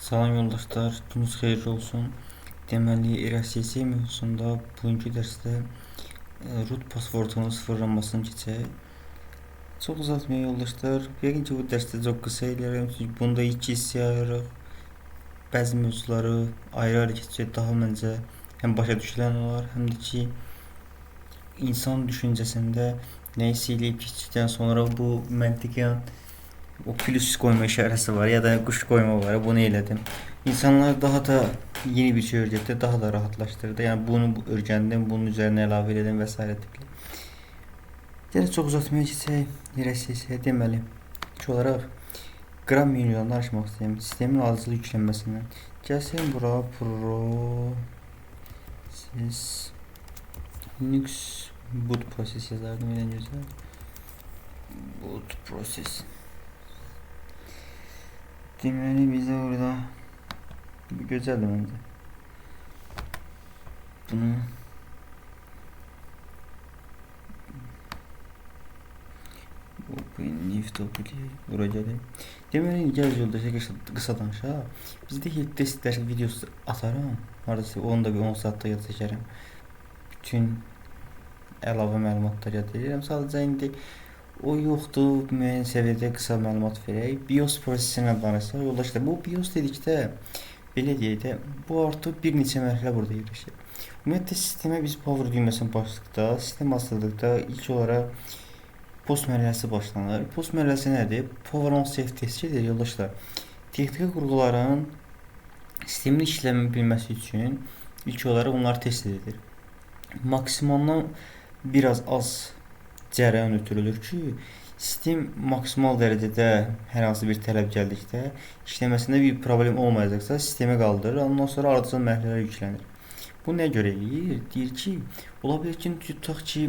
Salam yoldaşlar, gününüz xeyirli olsun. Deməli, RSS mövzusunda bugünkü dərsdə root passwordunun sıfırlanmasını keçək. Çox uzatmayaq yoldaşlar. Yəqin ki, bu dərsdə çox qısa eləyərəm. Çünki bunda iki hissəyə ayırırıq. Bəzi mövzuları ayrı-ayrı keçsək daha məncə həm başa düşülən olar, həm də ki, insan düşüncəsində nəyisə eləyib keçdikdən sonra bu məntiqən o plus qoyma işarəsi var ya da quş qoyma var. Bunu elədim. İnsanlar daha da yeni bir şey öyrədikdə daha da rahatlaşdırdı. Yəni bunu öyrəndim, bunun üzərinə əlavə elədim və s. tipli. Gəlin çox uzatmaya keçək. RSS deməli, ilk olaraq Gram menyudan danışmaq istəyirəm. Sistemin alıcılı yüklənməsindən. Gəlsin bura proses Linux boot proses yazardım elə gözəl. Boot proses. Deməli bizə orada bu gözəldir məncə. Bunu open new topic bura gələk. Deməli gəl yoldaşlar qısa danışaq. Bizdə help desk dərs videosu ataram. Hardasa onu da bir 10 saatlıq yad çəkərəm. Bütün əlavə məlumatlar yad edirəm. Sadəcə indi o yoxdur, müəyyən səviyyədə qısa məlumat verək. BIOS prosesindən danışsaq, yoldaşlar, bu BIOS dedikdə belə deyək də, bu artıq bir neçə mərhələ burada yerləşir. Ümumiyyətlə sistemə biz power düyməsini basdıqda, sistem basıldıqda ilk olaraq post mərhələsi başlanır. Post mərhələsi nədir? Power on safe testidir yoldaşlar. Texniki qurğuların sistemin işləmə bilməsi üçün ilk olaraq onlar test edilir. Maksimaldan biraz az cərəyan ötürülür ki, sistem maksimal dərəcədə hər hansı bir tələb gəldikdə işləməsində bir problem olmayacaqsa sistemi qaldırır, ondan sonra ardıcıl mərhələlər yüklənir. Bu nəyə görə eləyir? Deyir ki, ola bilər ki, tutaq ki,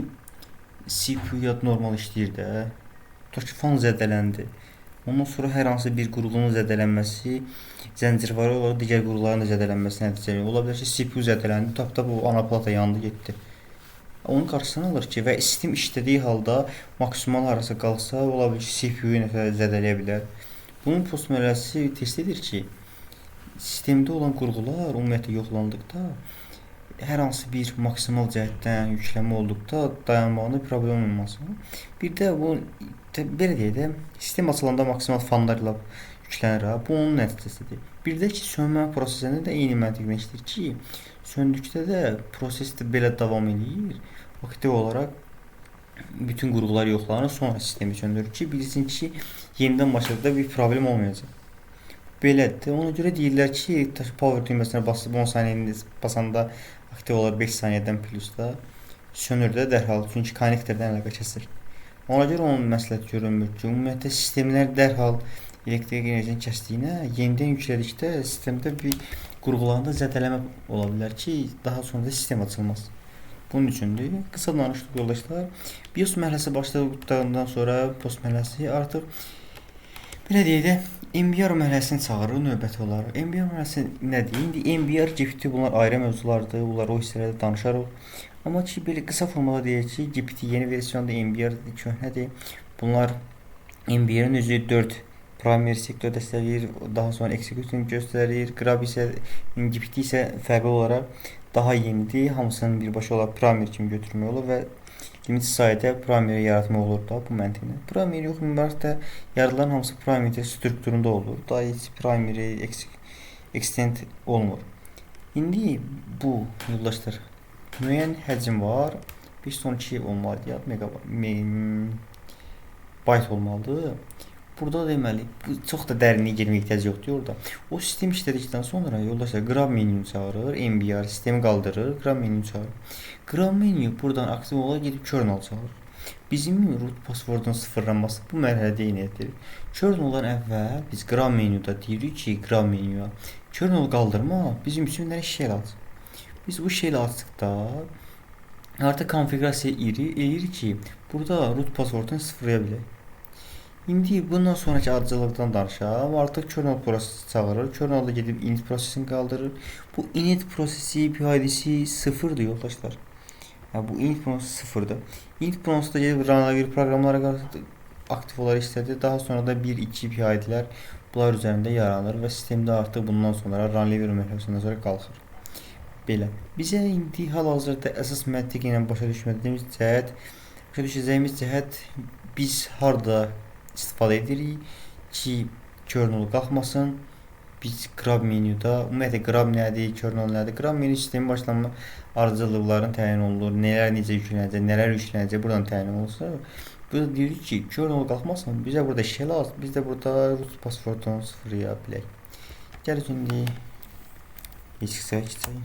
CPU yad normal işləyir də, tutaq ki, fan zədələndi. Ondan sonra hər hansı bir qurğunun zədələnməsi zəncirvari olaraq digər qurğuların da zədələnməsinə nəticə verir. Ola bilər ki, CPU zədələndi, tap-tap o ana plata yandı, getdi. Onun qarşısını alır ki, və sistem işlədiyi halda maksimal harasa qalsa, ola bilər ki, CPU-nu zədələyə bilər. Bunun post mərhələsi test edir ki, sistemdə olan qurğular ümumiyyətlə yoxlandıqda hər hansı bir maksimal cəhətdən yüklənmə olduqda dayanmağında problem olmasın. Bir də bu belə deyək də, sistem açılanda maksimal fanlar ilə yüklənir ha. Bu onun nəticəsidir. Bir də ki, sönmə prosesində də eyni məntiqlə işləyir ki, söndükdə də proses də belə davam eləyir. Aktiv olaraq bütün qurğular yoxlanır, sonra sistemi söndürür ki, bilsin ki, yenidən başladıqda bir problem olmayacaq. Belədir. Ona görə deyirlər ki, power düyməsinə basıb 10 saniyəni basanda aktiv olar 5 saniyədən plusda sönür də dərhal, çünki konnektordan əlaqə kəsir. Ona görə onun məsləhət görünmür ki, ümumiyyətlə sistemlər dərhal elektrik enerjisini kəsdiyinə yenidən yüklədikdə sistemdə bir qurğularında zədələmə ola bilər ki, daha sonra da sistem açılmaz. Bunun üçündür. Qısa danışdıq yoldaşlar. BIOS mərhələsi başladıqdan sonra post mərhələsi artıq belə deyək də MBR mərhələsini çağırır növbəti olaraq. MBR mərhələsi nədir? İndi MBR, GPT bunlar ayrı mövzulardır. Bunlar o hissələrdə danışarıq. Amma ki, belə qısa formada deyək ki, GPT yeni versiyonda, MBR köhnədir. Bunlar MBR-in özü 4 primary sektor dəstəkləyir, daha sonra executing göstərir. Grab isə GPT isə fərqli olaraq daha yenidir. Hamısının birbaşa olaraq primary kimi götürmək olur və limit sayda primary yaratmaq olur da bu məntiqlə. Primary yox, ümumiyyətlə yaradılan hamısı primary strukturunda olur. Daha heç primary extend olmur. İndi bu yoldaşlar müəyyən həcm var. 512 olmalıdır, ya megabayt, bayt olmalıdır. Burada deməli, bu çox da dərinliyə girməyə ehtiyac yoxdur orada. O sistem işlədikdən sonra yoldaşlar Grab menyu çağırır, MBR sistemi qaldırır, Grab menyu çağırır. Grab menyu buradan aktiv olaraq gedib kernel çağırır. Bizim root passwordun sıfırlanması bu mərhələdə eyni edilir. Kerneldan əvvəl biz Grab menyuda deyirik ki, Grab menyuya kernel qaldırma bizim üçün bir dənə shell aç. Biz bu shell açdıqda artıq konfiqurasiya eləyir ki, burada root passwordunu sıfırlaya bilək. İndi bundan sonraki ardıcıllıqdan danışaq. Artıq kernel prosesi çağırır. Kernel də gedib init prosesini qaldırır. Bu init prosesi PID-si sıfırdır yoldaşlar. Yəni bu init prosesi sıfırdır. Init prosesi də gedib run bir proqramlara qarşı aktiv olaraq işlədir. Daha sonra da 1, 2 PID-lər Bunlar üzərində yaranır və sistemdə artıq bundan sonra run level mərhələsindən sonra qalxır. Belə. Bizə indi hal-hazırda əsas məntiqi ilə başa düşmədiyimiz cəhət, başa düşəcəyimiz cəhət biz harda istifadə edirik ki, kernel qalxmasın. Biz grab menyuda, ümumiyyətlə grab nədir, kernel nədir? Grab menu sistemi başlanma ardıcıllıqların təyin olunur. Nələr necə yüklənəcək, nələr yüklənəcək buradan təyin olunsa. Burada deyirik ki, kernel qalxmasın. Bizə burada shell lazım. Biz də burada root password-unu sıfırlaya bilək. Gəl indi X-ə keçək.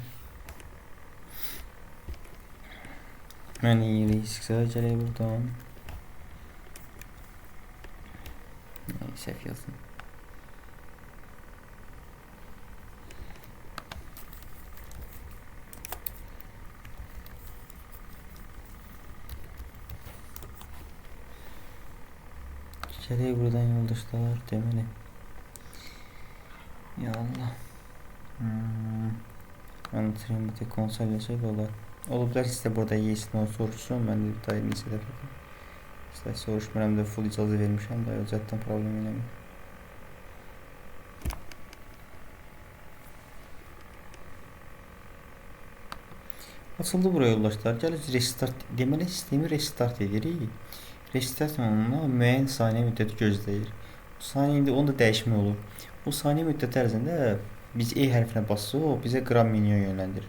Mən X-ə gələk buradan. Səhv yazdım. Gələk buradan yoldaşlar, deməli. Ya Allah. Mən trimati konsol yazsaydı olar. Ola bilər sizdə burada yes, no soruşsun. Mən də daha neçə dəfədir. Sizə soruşmuram da full icazə vermişəm da, o cəhətdən problem eləmir. Açıldı buraya yoldaşlar. Gəlir restart. Deməli sistemi restart edirik. Restart onunla müəyyən saniyə müddəti gözləyir. Bu saniyə indi onda dəyişmə olur. Bu saniyə müddəti ərzində biz E hərfinə basırıq, bizə qram menyuya yönləndirir.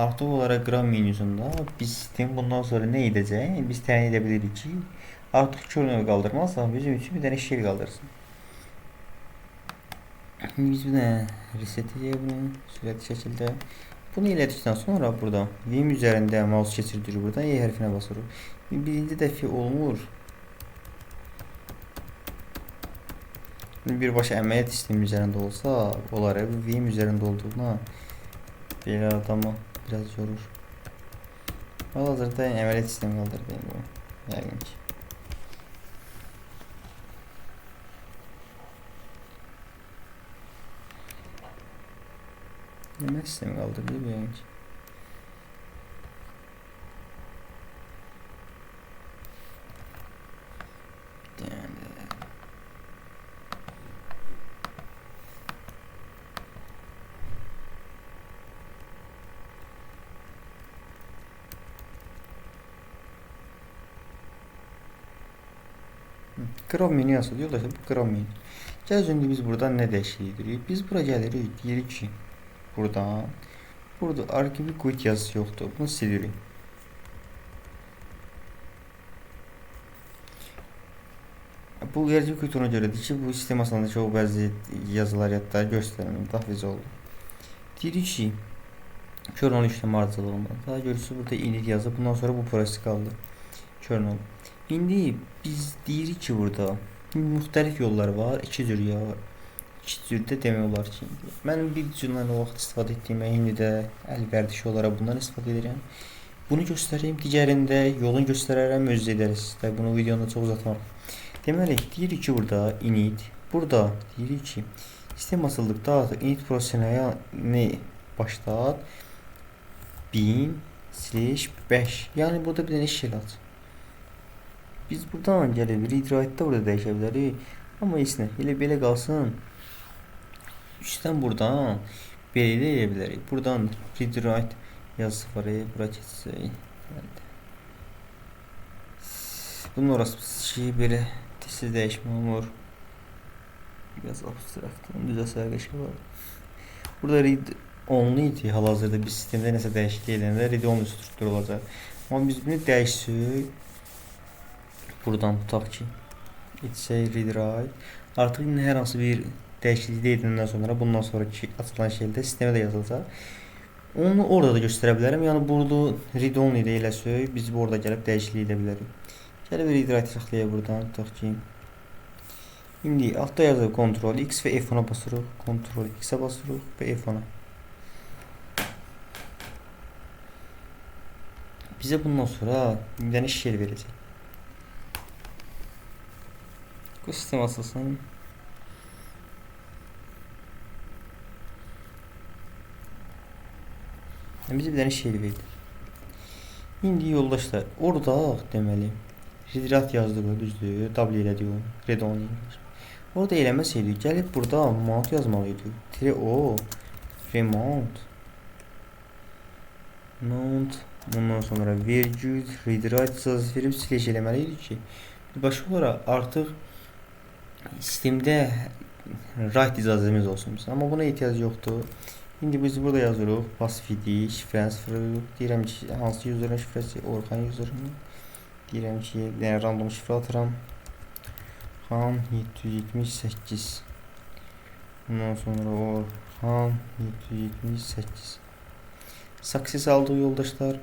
Artıq olaraq qram menyusunda biz sistem bundan sonra nə edəcək? Biz təyin edə bilirik ki, artıq kernel qaldırmazsa bizim üçün bir dənə shell qaldırsın. İndi biz bir dənə reset edək bunu sürətli şəkildə. Bunu elədikdən sonra burada Vim üzərində mouse keçirdirik, buradan E hərfinə basırıq. Birinci dəfə olmur. Birbaşa əməliyyat sistemi üzərində olsa olar. Bu Vim üzərində olduğuna belə adamı biraz yorur. Hal-hazırda əməliyyat sistemi qaldırdı bu. Yəqin ki. Əməliyyat sistemi qaldırdı yəqin ki. Qram menü yazılır. Yoldaşlar, bu qram menü. Gəl indi biz buradan nə dəyişiklik edirik? Biz bura gəlirik, deyirik ki, buradan, burada RGB quit yazısı yoxdur. Bunu silirik. Bu RGB quit ona görədir ki, bu sistem aslında çox bəzi yazılar yadda göstərmir, daha oldu. Deyirik ki, kernel işlem ardıcılığında. Daha görürsünüz burada init yazı. Bundan sonra bu proses qaldı. Kernel. İndi biz deyirik ki, burada müxtəlif yollar var, iki cür yol var. İki cürdə demək olar ki, indi. Mən bir cürdən o vaxt istifadə etdiyimə indi də əlverdişi olaraq bundan istifadə edirəm. Bunu göstəreyim, digərində yolunu göstərərəm, özünüz edərsiniz. Bunu videonu çox uzatmaram. Deməli, deyirik ki, burada init, burada deyirik ki, sistem açıldıqda artıq init prosesinə başlat 1000/5. Yəni burada bir dənə shell aç. Biz buradan gəlib read-write-da burada dəyişə bilərik. Amma heç nə, elə belə qalsın. Üstdən buradan belə də eləyə bilərik. Buradan read-write yazısı var, bura keçsək. Bunun orası şey belə tez-tez dəyişmə olmur. Biraz abstrakt, onu düzəlsə qəşəng var. Burada read only idi. Hal-hazırda biz sistemdə nəsə dəyişiklik edəndə read only struktur olacaq. Amma biz bunu dəyişsək, buradan tutaq ki, etsək read-write. Artıq indi hər hansı bir dəyişiklik edəndən sonra, bundan sonraki açılan şeydə sistemə də yazılacaq. Onu orada da göstərə bilərəm. Yəni burada read only də eləsək, biz burada gəlib dəyişiklik edə bilərik. Gəlib read-write saxlayaq buradan, tutaq ki. İndi altda yazıb Ctrl X və F10-a basırıq. Ctrl X-ə basırıq və F10-a. Bizə bundan sonra bir dənə shell verəcək. Bu sistem açılsın. Bizə bir dənə shell verdi. İndi yoldaşlar, orada deməli read-write yazdıq, düzdür? W elədik onu. Read only. Orada eləməsəydik, gəlib burada mount yazmalıydıq. Tire o remount mount, bundan sonra virgül read write icazəsi verib slash eləməliydik ki, birbaşa olaraq artıq sistemdə write icazəmiz olsun. Amma buna ehtiyac yoxdur. İndi biz burada yazırıq passwd, şifrəni sıfırlayırıq. Deyirəm ki, hansı user'ın şifrəsi? Orxan user'ın. Deyirəm ki, yəni random şifrə atıram. Orxan 778. Bundan sonra Orxan 778. Success aldıq yoldaşlar.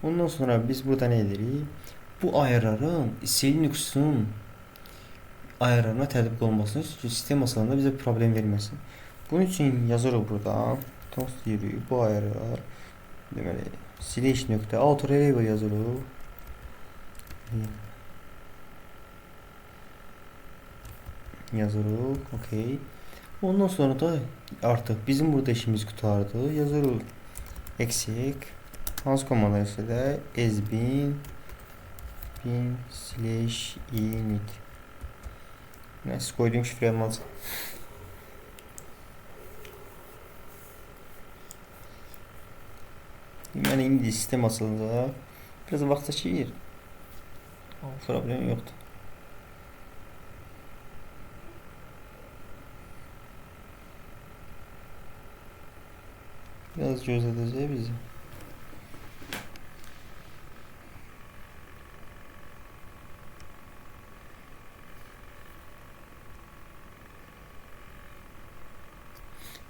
Ondan sonra biz burada nə edirik? Bu ayarların Linux'un ayarlarına tətbiq olmasını ki, sistem açılanda bizə problem verməsin. Bunun üçün yazırıq burada. Toast deyirik. Bu ayarlar deməli slash nöqtə auto label yazırıq. Yazırıq. Okay. Ondan sonra da artıq bizim burada işimiz qurtardı. Yazırıq exec hansı komanda isə də sbin bin slash init. Nəsə qoyduğum şifrə alacaq. Deməli indi sistem açılacaq. Biraz vaxt çəkir. Problem yoxdur. Biraz gözlədəcək bizi.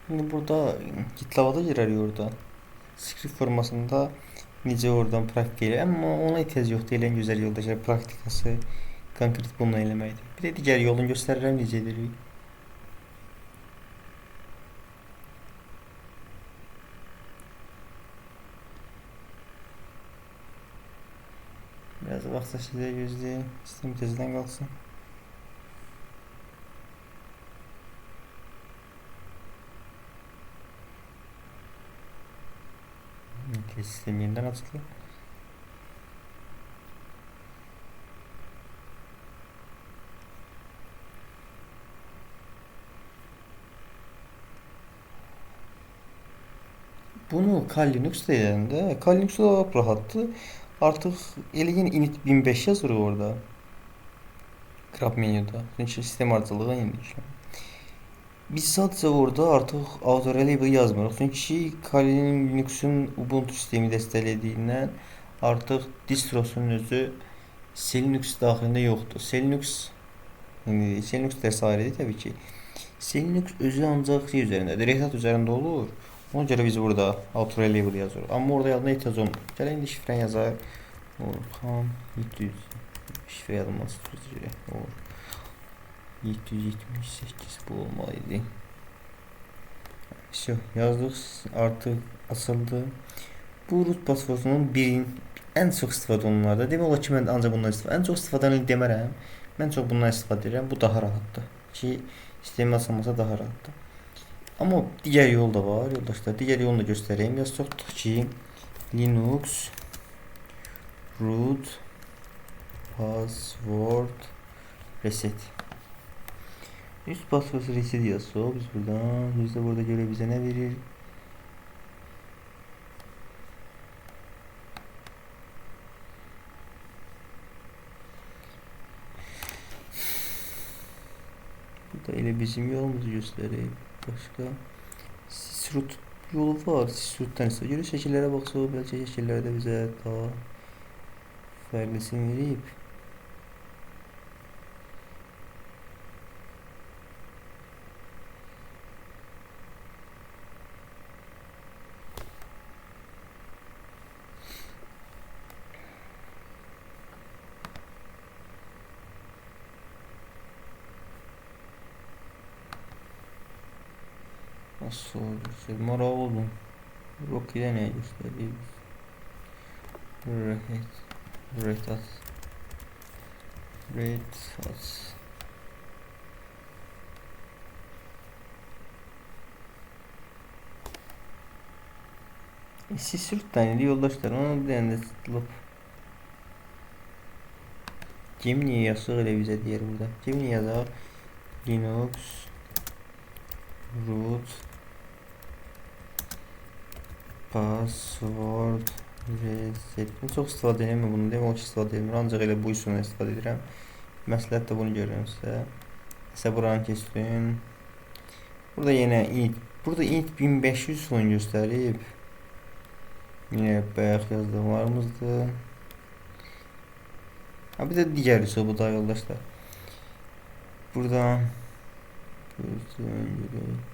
Şimdi burada GitLab'a da girərik orada. Script formasında necə oradan praktik eləyir. Amma ona ehtiyac yoxdur. Elən gözəl yoldaşlar praktikası konkret bununla eləməkdir. Bir də digər yolunu göstərirəm necə edirik. Biraz vaxt çəkəcək, gözləyək. Sistem tezdən qalxsın. Sistem yeniden açıldı. Bunu Kali Linux'da edəndə, Kali Linux'da da rahatdır. Artıq elə yenə init 1005 yazır orada. Grab menyuda. Çünki sistem ardıcılığı indi. Biz sadəcə orada artıq auto label yazmırıq. Çünki Kali Linux'un Ubuntu sistemi dəstəklədiyindən artıq distrosunun özü Linux daxilində yoxdur. Linux, yəni Linux dərs ayrıdır təbii ki. Linux özü ancaq şey üzərindədir, Red Hat üzərində olur. Ona görə biz burada auto label yazırıq. Amma orada yazına ehtiyac olmur. Gəlin indi şifrəni yazaq. Orxan 700 şifrə yazılması üzrə. 778 bu olmalıydı. Vəsə, yazdıq, artıq açıldı. Bu root passwordunun birin ən çox istifadə olunanlarda. Demək olar ki, mən ancaq bundan istifadə. Ən çox istifadə olunanı demərəm. Mən çox bundan istifadə edirəm. Bu daha rahatdır. Ki, sistemin açılması daha rahatdır. Amma digər yol da var yoldaşlar. Digər yolunu da göstəreyim. Yazsaq tutaq ki, Linux root password reset. Üst password reset yazsaq biz buradan. Biz də burada görə bizə nə verir? Bu da elə bizim yolumuzu göstərir. Başqa sysroot yolu var. Sysroot'dan isə görə şəkillərə baxsaq, bəlkə şəkillərdə bizə daha fərqlisini verib. Nasıl olur? Maraqlı oldum. Rocky'de ne gösteriyor? Red, Red Hat. Red Hat. Sysroot'dan idi yoldaşlar. Onu bir dənə də tutulup. Gemini yazsaq elə bizə deyir burada. Gemini yazaq. Linux root password reset. Mən çox istifadə edirəm bunu, demək olar ki, istifadə edirəm. Ancaq elə bu üsuldan istifadə edirəm. Məsləhət də bunu görürəm sizə. Məsələn, buranı keçdim. Burada yenə int, burada int 1500 üsulunu göstərib. Yenə bayaq yazdıqlarımızdır. Ha, bir də digər üsul bu da yoldaşlar. Buradan görək.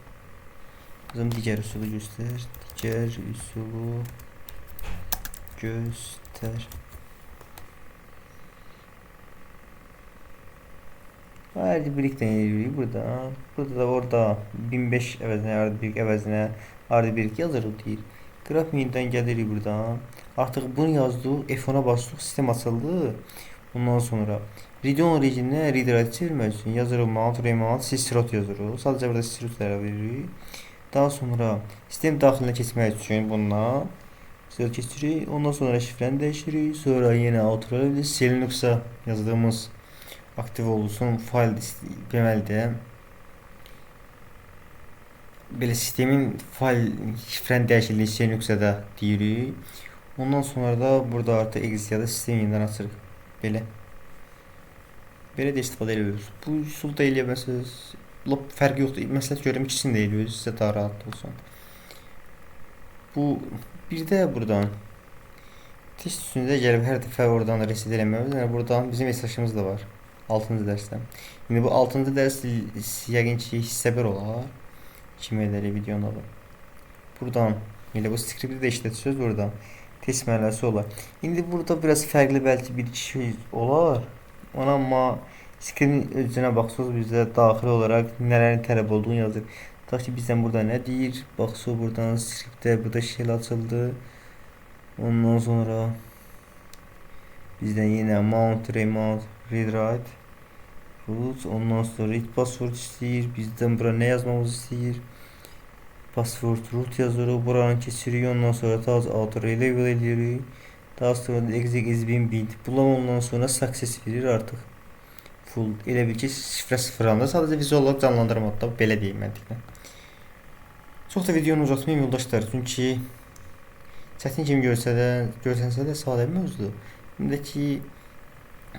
Bizim digər üsulu göstər. Digər üsulu göstər. Hadi birlikte edirik burada. Burada da orada 1005 əvəzinə R1 əvəzinə R1 yazırıq deyir. Qraf menüdən gəlirik buradan. Artıq bunu yazdıq, F10-a basdıq, sistem açıldı. Bundan sonra read-only rejiminə read-write çevirmək üçün yazırıq mount, remount, sysroot yazırıq. Sadəcə burada sysroot veririk. Daha sonra sistem daxilinə keçmək üçün bundan sizə keçirik. Ondan sonra şifrəni dəyişirik. Sonra yenə auto Linux'a yazdığımız aktiv olsun fayl deməli də belə sistemin fayl şifrəni dəyişikliyi Linux'a da deyirik. Ondan sonra da burada artıq exit ya da sistem yenidən açırıq. Belə. Belə də istifadə edə bilərsiniz. Bu üsul da eləyə bilərsiniz. Lap fərqi yoxdur. Məsləhət görürəm ikisini də eləyirsiniz, sizə daha rahat olsun. Bu bir də buradan test üstündə gəlib hər dəfə oradan reset eləməmiz. Yəni buradan bizim SSH-ımız da var. 6-cı dərsdə. İndi bu 6-cı dərs yəqin ki hissə bir olar. Kim elərik videonun adı. Buradan elə bu skripti də işlətirsiniz buradan. Test mərhələsi olar. İndi burada biraz fərqli bəlkə bir şey olar. Ona amma skriptin özünə baxsınız bizdə daxili olaraq nələrin tələb olduğunu yazır. Tutaq ki bizdən burada nə deyir? Baxsınız buradan skriptdə burada shell açıldı. Ondan sonra bizdən yenə mount, remount, read write root. Ondan sonra read password istəyir. Bizdən bura nə yazmamızı istəyir? Password root yazırıq. Buranı keçirik. Ondan sonra taz auto relabel edirik. Daha sonra exec is been bind. Bunlar ondan sonra success verir artıq. Full elə bil ki şifrə sıfırlandı. Sadəcə vizual olaraq canlandırmadı da belə deyim məntiqlə. Çox da videonu uzatmayayım yoldaşlar. Çünki çətin kimi görsə də, görsənsə də sadə bir mövzudur. Həm də ki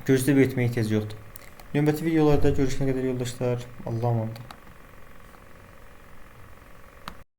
gözdə böyütməyə ehtiyac yoxdur. Növbəti videolarda görüşənə qədər yoldaşlar, Allah'a emanet.